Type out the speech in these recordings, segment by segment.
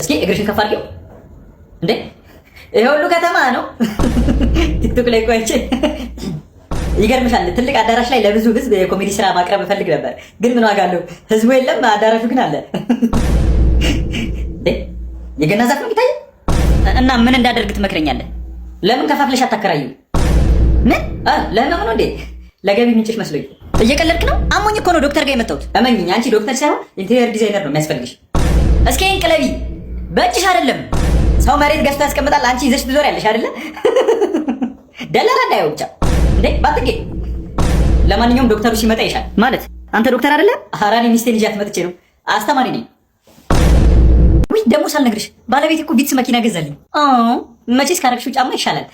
እስኪ እግርሽን ከፍ አድርጊው። እንዴ ይሄ ሁሉ ከተማ ነው። ቲክቶክ ላይ ቆይቼ ይገርምሻል። ትልቅ አዳራሽ ላይ ለብዙ ህዝብ የኮሜዲ ስራ ማቅረብ እፈልግ ነበር፣ ግን ምን ዋጋ አለው? ህዝቡ የለም፣ አዳራሹ ግን አለ። እንዴ የገና ዛፍ ነው የሚታየው። እና ምን እንዳደርግ ትመክረኛለህ? ለምን ከፋፍለሽ አታከራዩ? ምን ለህመም ነው እንዴ? ለገቢ ምንጭሽ መስሎኝ። እየቀለድክ ነው? አሞኝ እኮ ነው ዶክተር ጋር የመጣሁት። እመኚኝ፣ አንቺ ዶክተር ሳይሆን interior designer ነው የሚያስፈልግሽ። እስኪ ይሄን ቅለቢ። በእጅሽ አይደለም። ሰው መሬት ገዝቶ ያስቀምጣል፣ አንቺ ይዘሽ ትዞሪያለሽ አይደለ? ደላላ እንዳየው ብቻ እንዴ ባትጌ። ለማንኛውም ዶክተሩ ሲመጣ ይሻል ማለት። አንተ ዶክተር አይደለም? ኧረ እኔ ሚስቴን ይዣት መጥቼ ነው፣ አስተማሪ ነኝ። ውይ ደግሞ ሳልነግርሽ ባለቤት እኮ ቪትስ መኪና ገዛልኝ። መቼስ ካረግሽው ጫማ ይሻላል።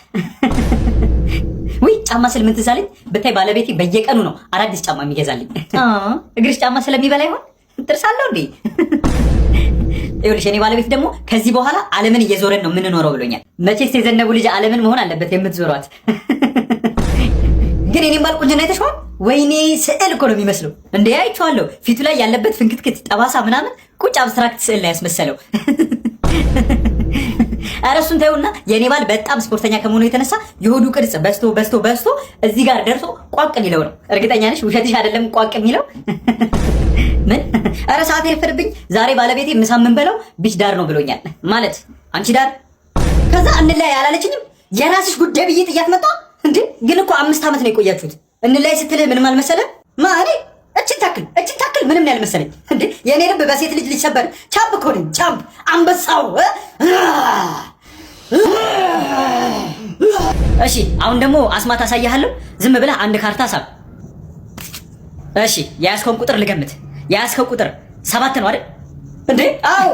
ውይ ጫማ ስል ምን ትዝ አለኝ ብታይ፣ ባለቤቴ በየቀኑ ነው አዳዲስ ጫማ የሚገዛልኝ። እግርሽ ጫማ ስለሚበላ ይሆን? ጥርስ አለው እንዴ? ይኸውልሽ የኔ ባለቤት ደግሞ ከዚህ በኋላ ዓለምን እየዞረን ነው የምንኖረው ብሎኛል። መቼስ የዘነቡ ልጅ ዓለምን መሆን አለበት የምትዞሯት። ግን የኔም ባል ቁንጅና አይተሽዋል? ወይኔ ስዕል እኮ ነው የሚመስለው። እንዴ አይቼዋለሁ። ፊቱ ላይ ያለበት ፍንክትክት ጠባሳ ምናምን ቁጭ abstract ስዕል ላይ ያስመሰለው። ኧረ እሱን ተይውና የኔ ባል በጣም ስፖርተኛ ከመሆኑ የተነሳ የሆዱ ቅርጽ በዝቶ በዝቶ በዝቶ እዚህ ጋር ደርሶ ቋቅ ሊለው ነው። እርግጠኛ ነሽ? ውሸትሽ አይደለም ቋቅ የሚለው? ምን? ኧረ ሰዓት የረፈደብኝ። ዛሬ ባለቤቴ ምሳ የምንበላው beach ዳር ነው ብሎኛል። ማለት አንቺ ዳር ከዛ እንለያይ አላለችኝም። የራስሽ ጉዳይ ብዬ ጥያት መጣ። እንዴ ግን እኮ 5 ዓመት ነው የቆያችሁት። እንለያይ ስትልህ ምንም አልመሰለም? ማኔ እችን ታክል እችን ታክል ምንም ነው ያልመሰለኝ። እንዴ የኔ ልብ በሴት ልጅ ሊሰበር champ እኮ ነኝ champ አንበሳው። እሺ አሁን ደግሞ አስማት አሳያለሁ። ዝም ብለህ አንድ ካርታ ሳብ። እሺ የያዝከውን ቁጥር ልገምት። የያዝከው ቁጥር 7 ነው አይደል? እንዴ አዎ።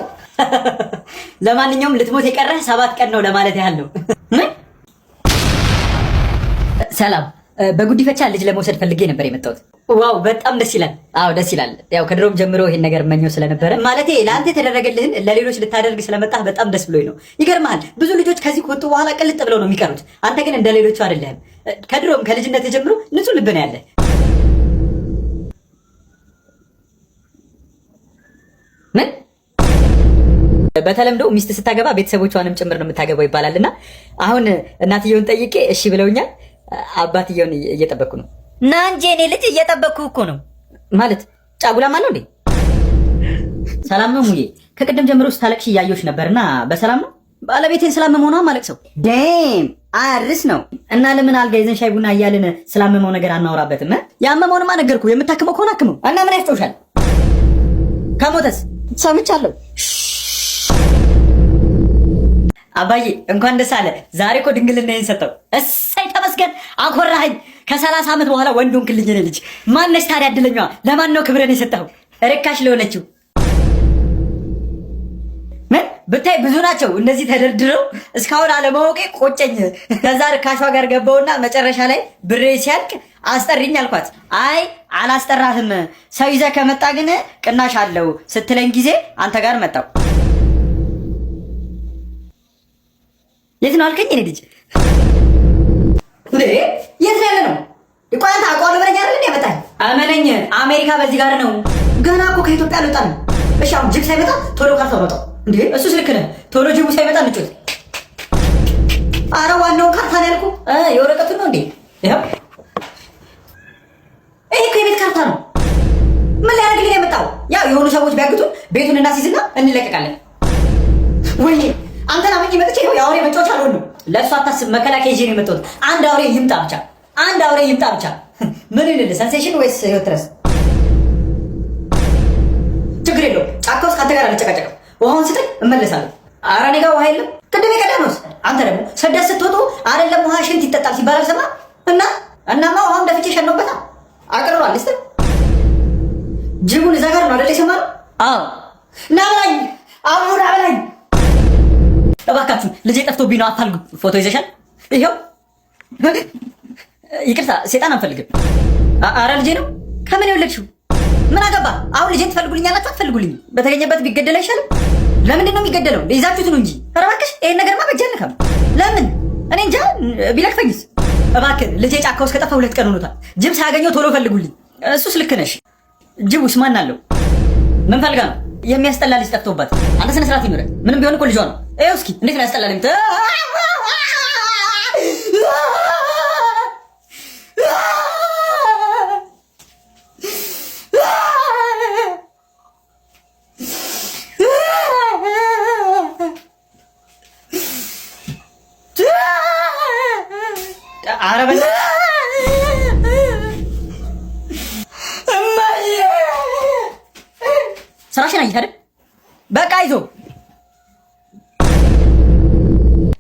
ለማንኛውም ልትሞት የቀረህ 7 ቀን ነው ለማለት ያህል ነው። ምን? ሰላም፣ በጉዲፈቻ ልጅ ለመውሰድ ፈልጌ ነበር የመጣሁት። wow በጣም ደስ ይላል። አዎ ደስ ይላል። ያው ከድሮም ጀምሮ ይሄን ነገር መኘው ስለነበረ ማለቴ ለአንተ የተደረገልህን ለሌሎች ልታደርግ ስለመጣህ በጣም ደስ ብሎኝ ነው። ይገርምሃል ብዙ ልጆች ከዚህ ከወጡ በኋላ ቅልጥ ብለው ነው የሚቀሩት። አንተ ግን እንደ ሌሎቹ አይደለህም። ከድሮም ከልጅነት ጀምሮ ንጹህ ልብ ነው ያለህ። ምን? በተለምዶ ሚስት ስታገባ ቤተሰቦቿንም ጭምር ነው የምታገባው ይባላልና አሁን እናትየውን ጠይቄ እሺ ብለውኛል። አባትየውን እየጠበቅኩ ነው። ና እንጂ የኔ ልጅ እየጠበቅኩ እኮ ነው። ማለት ጫጉላ ማነው እንዴ? ሰላም ነው ሙዬ? ከቅድም ጀምሮ ስታለቅሽ እያየሁሽ ነበርና በሰላም ነው? ባለቤቴን ስላመመው ነው የማለቅሰው። damn አርስ ነው። እና ለምን አልጋ ይዘን ሻይ ቡና እያልን ስላመመው ነገር አናወራበትም? ያመመውንማ ነገርኩህ። የምታክመው ከሆነ አክመው። እና ምን ያስጨውሻል? ከሞተስ? ሰምቻለሁ። አባዬ እንኳን ደስ አለ። ዛሬ እኮ ድንግልናዬን ሰጠው። እሰይ ተመስገን፣ አኮራኸኝ። ከ30 ዓመት በኋላ ወንድ ሆንክልኝ የኔ ልጅ። ማነች ታዲያ እድለኛዋ? ለማን ነው ክብረን የሰጠኸው? ርካሽ ለሆነችው ምን ብታይ ብዙ ናቸው እነዚህ ተደርድረው። እስካሁን አለማወቄ ቆጨኝ። ከዛ ርካሿ ጋር ገባውና መጨረሻ ላይ ብሬ ሲያልቅ አስጠሪኝ አልኳት። አይ አላስጠራህም፣ ሰው ይዘህ ከመጣ ግን ቅናሽ አለው ስትለኝ ጊዜ አንተ ጋር መጣው። የት ነው አልከኝ? እኔ ልጅ እንዴ የት ነው ያለ ነው? ቆይ አንተ አውቀዋለሁ ብለኝ አይደል እንዴ ያመጣኝ? አመነኝ። አሜሪካ በዚህ ጋር ነው። ገና እኮ ከኢትዮጵያ አልወጣንም። እሺ አሁን ጅብ ሳይመጣ ቶሎ ካርታ ወጣው። እንዴ እሱስ ልክ ነህ። ቶሎ ጅቡ ሳይመጣ እንጮት። አረ ዋናውን ካርታ ነው ያልኩህ። የወረቀቱን ነው እንዴ? ይኸው ይሄ እኮ የቤት ካርታ ነው። ምን ሊያደርግልኝ የመጣው? ያው የሆኑ ሰዎች ቢያግቱን ቤቱን እናስይዝና እንለቀቃለን። ወይኔ አንተን አምኜ መጥቼ ይኸው የአውሬ መጫወቻ አልሆንም። ለእሱ አታስብ፣ መከላከያ ይዤ ነው የመጣሁት። አንድ አውሬ ይምጣ ብቻ፣ አንድ አውሬ ይምጣ ብቻ። ምን ይልልህ sensation ወይስ ህይወት ድረስ? ችግር የለውም። ጫካ ውስጥ ከአንተ ጋር አልጨቃጨቅም። ውሃውን ስጠኝ እመለሳለሁ። ኧረ እኔ ጋር ውሃ የለም። ቅድም የቀዳነውስ አንተ ደግሞ ስደት ስትወጡ አይደለም ውሃ ሽንት ይጠጣል ሲባል አልሰማህም? እና እናማ ውሃውን ደፍቼ ሸነውበታል። አቅርሯል። እስኪ ጅቡን እዛ ጋር ነው አይደል የሰማነው? አዎ ና በላኝ፣ አቡ ና በላኝ። እባካችሁ ልጄ ጠፍቶብኝ ነው አፋልጉ። ፎቶ ይዘሻል? ይኸው። ይቅርታ ሴጣን አንፈልግም። አረ ልጄ ነው። ከምን የወለድሽው? ምን አገባ አሁን? ልጄን ትፈልጉልኛላችሁ? አትፈልጉልኝም? በተገኘበት ቢገደል አይሻልም? ለምንድን ነው የሚገደለው? ይዛችሁት ነው እንጂ። ኧረ እባክሽ ይሄን ነገርማ በእጄ አልነካም። ለምን? እኔ እንጃ። ቢለክፈኝስ? እባክህ ልጄ ጫካ ውስጥ ከጠፋ 2 ቀን ሆኖታል። ጅብ ሳያገኘው ቶሎ ፈልጉልኝ። እሱስ ልክ ነሽ። ጅቡስ ማን አለው? ምን ፈልጋ ነው? የሚያስጠላ ልጅ ጠፍቶባት። አንተ ስነ ስርዓት ይኑርህ። ምንም ቢሆን እኮ ልጇ ነው። ይኸው እስኪ እንዴት ነው ያስጠላል። ኧረ ስራሽን አየህ አይደል? በቃ አይዞህ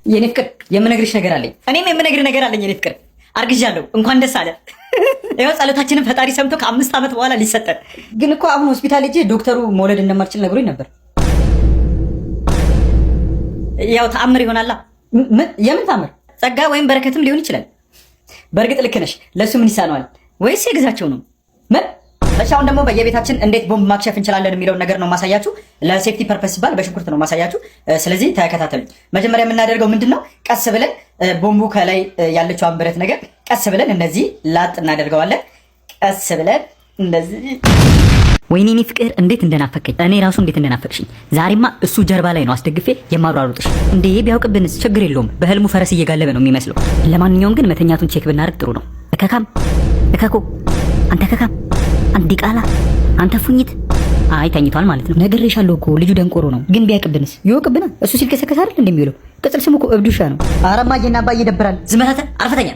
የኔ ፍቅር፣ የምነግርሽ ነገር አለኝ። እኔም የምነግርህ ነገር አለኝ የኔ ፍቅር። አርግዣለሁ። እንኳን ደስ አለ። ይኸው ጸሎታችንን ፈጣሪ ሰምቶ ከ5 ዓመት በኋላ ሊሰጠን። ግን እኮ አሁን ሆስፒታል ሄጄ ዶክተሩ መውለድ እንደማልችል ነግሮኝ ነበር። ያው ተአምር ይሆናላ። የምን ተአምር? ጸጋ ወይም በረከትም ሊሆን ይችላል። በእርግጥ ልክ ነሽ። ለእሱ ምን ይሳነዋል? ወይስ የግዛቸው ነው? ምን? እሺ አሁን ደግሞ በየቤታችን እንዴት ቦምብ ማክሸፍ እንችላለን የሚለውን ነገር ነው ማሳያችሁ። ለ safety purpose ሲባል በሽንኩርት ነው ማሳያችሁ። ስለዚህ ተከታተሉኝ። መጀመሪያ የምናደርገው ምንድን ነው? ቀስ ብለን ቦምቡ ከላይ ያለችዋን ብረት ነገር ቀስ ብለን እንደዚህ ላጥ እናደርገዋለን። ቀስ ብለን እንደዚህ። ወይኔ እኔ ፍቅር እንዴት እንደናፈቀኝ፣ እኔ ራሱ እንዴት እንደናፈቅሽኝ። ዛሬማ እሱ ጀርባ ላይ ነው አስደግፌ የማሯሩጥሽ። እንዴ ቢያውቅብንስ ችግር የለውም። በህልሙ ፈረስ እየጋለበ ነው የሚመስለው። ለማንኛውም ግን መተኛቱን check ብናደርግ ጥሩ ነው። እከካም እከኮ፣ አንተ እከካም፣ አንተ ዲቃላ፣ አንተ ፉኝት። አይ ተኝቷል ማለት ነው። ነግሬሻለሁ እኮ ልጁ ደንቆሮ ነው። ግን ቢያውቅብንስ? ይወቅብና። እሱ ሲልከሰከስ አይደል እንደሚውለው። ቅጽል ስሙ እኮ እብድ ውሻ ነው። ኧረ እማዬና አባዬ ይደብራል። ዝም በል አርፈህ ተኛ።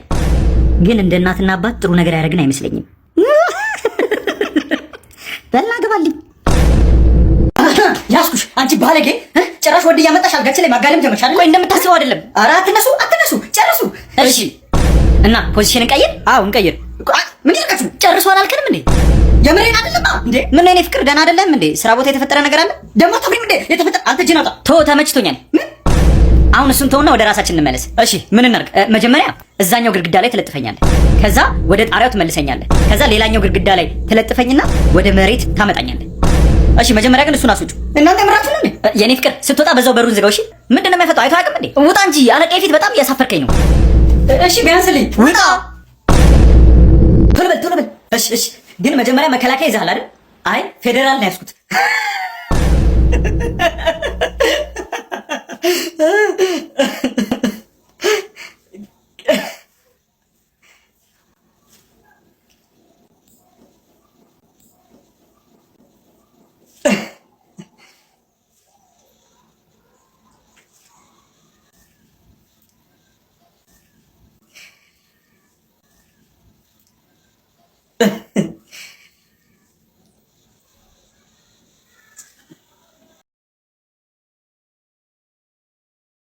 ግን እንደ እናትና አባት ጥሩ ነገር ያደረግን አይመስለኝም። በልና ግባልኝ። ያስኩሽ አንቺ ባለጌ! ጭራሽ ወንድ እያመጣሽ አልጋችን ላይ ማጋደም ጀመርሽ አይደል? ቆይ እንደምታስበው አይደለም። ኧረ አትነሱ፣ አትነሱ፣ ጨርሱ። እሺ እና position እንቀይር? አዎ እንቀይር። ምን ይልቃችሁ? ጨርሱ አላልከንም እንዴ? የምሬን አይደለም እንዴ? ምን ነው የኔ ፍቅር ደህና አይደለም እንዴ? ስራ ቦታ የተፈጠረ ነገር አለ? ደግሞ አታፍሪም እንዴ? የተፈጠረ አንተ እጅህን አውጣ። ተወው፣ ተመችቶኛል። ምን አሁን እሱን ተውና ወደ ራሳችን እንመለስ። እሺ ምን እናድርግ? መጀመሪያ እዛኛው ግድግዳ ላይ ትለጥፈኛለህ። ከዛ ወደ ጣሪያው ትመልሰኛለህ። ከዛ ሌላኛው ግድግዳ ላይ ትለጥፈኝና ወደ መሬት ታመጣኛለህ። እሺ መጀመሪያ ግን እሱን አስውጩ። እናንተ ምራችሁ ነው እንዴ? የኔ ፍቅር ስትወጣ በዛው በሩን ዝጋው። እሺ ምንድን ነው የሚያፈጣው? አይቶ አያውቅም እንዴ? ውጣ እንጂ አለቃዬ ፊት በጣም እያሳፈርከኝ ነው። እሺ ቢያንስ ልኝ ውጣ። ቶሎ በል ቶሎ በል። እሺ እሺ። ግን መጀመሪያ መከላከያ ይዘሃል አይደል? አይ ፌዴራል ነው ያዝኩት።